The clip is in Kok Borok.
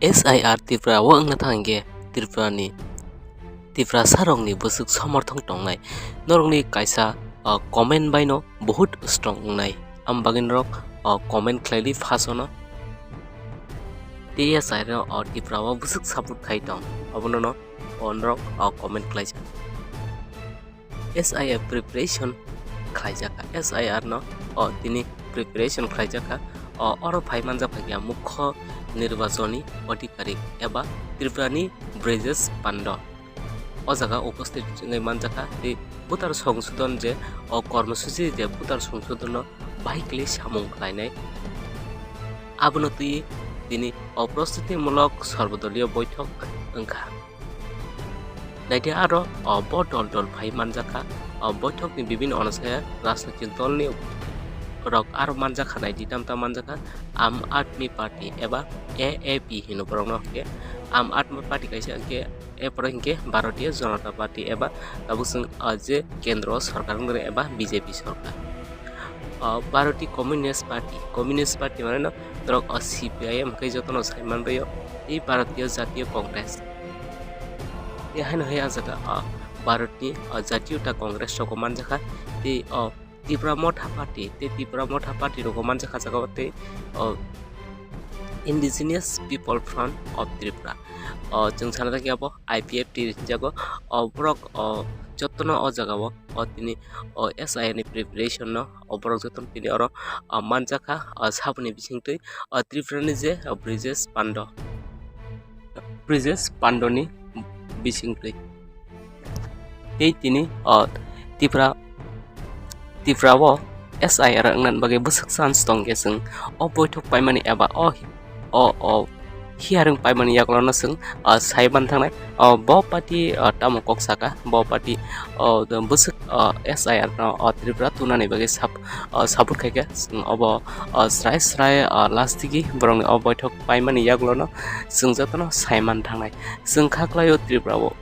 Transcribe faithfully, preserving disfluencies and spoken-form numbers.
S I R Tripura o wngna thang khe Tripura ni Tiprasa rokni bwswk somorthon tongnai. Norokni kaisa, ah, comment baino bahut strong wngnai. Am bagwi norok, ah, comment khlaidi first ono. T S I no, ah, Tripura o bwswk support khai tong. Abono no, oh, norok, ah, comment khlaijak. S I R preparation khlaijak kha. S I R no, oh, tini preparation khlaijak kha. Oh, oro phai manjak kha khe mukho nirbachoni adhikari eba Tripura ni Brijesh Pando o jaga uposthit wngwi manjak kha. Tei voter songsodhon je, o kormosuchi je voter songsodhon no bahai kwlwi samung khlainai. Abono twi tini oprostitimulok sorbodoliyo boithok wngkha. Naidi aro, o, bo dol dol phai manjakha, o, boithokni bibinno onosaya rajnitik dolni rok aro manjakha, naidi tamta manjakha Aam Aadmi Party eba A A P hino borokno hwnkhe. Aam Aadmi Party kaisa hwnkhe, e borok hwnkhe Bharatiya Janata Party eba tabuk chwng, o, je kendro sorkar wngwi eba B J P sorkar. O, Bharatiya Communist Party, Communist Party mane no norok, o, C P I M hwnkhe jotono sai manbaio, tei Bharatiya Jatiya Congress. Tei haino hai ah jaga, o, Bharatni, o, Jatiya Congress rokbo manjakha, tei, o, Tipra Motha Party, tei Tipra Motha Party rokbo manjakha jaga o, tei, o, Indigenous People Front of Tripura. O, chwng sana thangkhe abo I P F T hinjago. O, borok, o, jotono o jaga o, o, tini, o, S I R ni preparation no, o, borok jotono tini oro, o, manjakha, o, saboni bisingtwi, o, Tripura ni je, o, Brijesh Pando. Brijesh Pandoni bisingtwi. Tei tini, o, Tipra, Tipra o S I R wngna bagwi bwswk chance tong khe chwng o boithok paimani eba o, o, o hearing paimani yagulono chwng, o, sai manthangnai. O, bo party, o, tamo kok saka, bo party, o, bwswk, o, S I R no, o, Tripura tunani bagwi sap-, o, support khaikhe chwng obo, o, srai srai, o, last digi borokni o boithok paimani yagulono chwng jotono sai manthangnai. Chwng kha khlaio Tripura o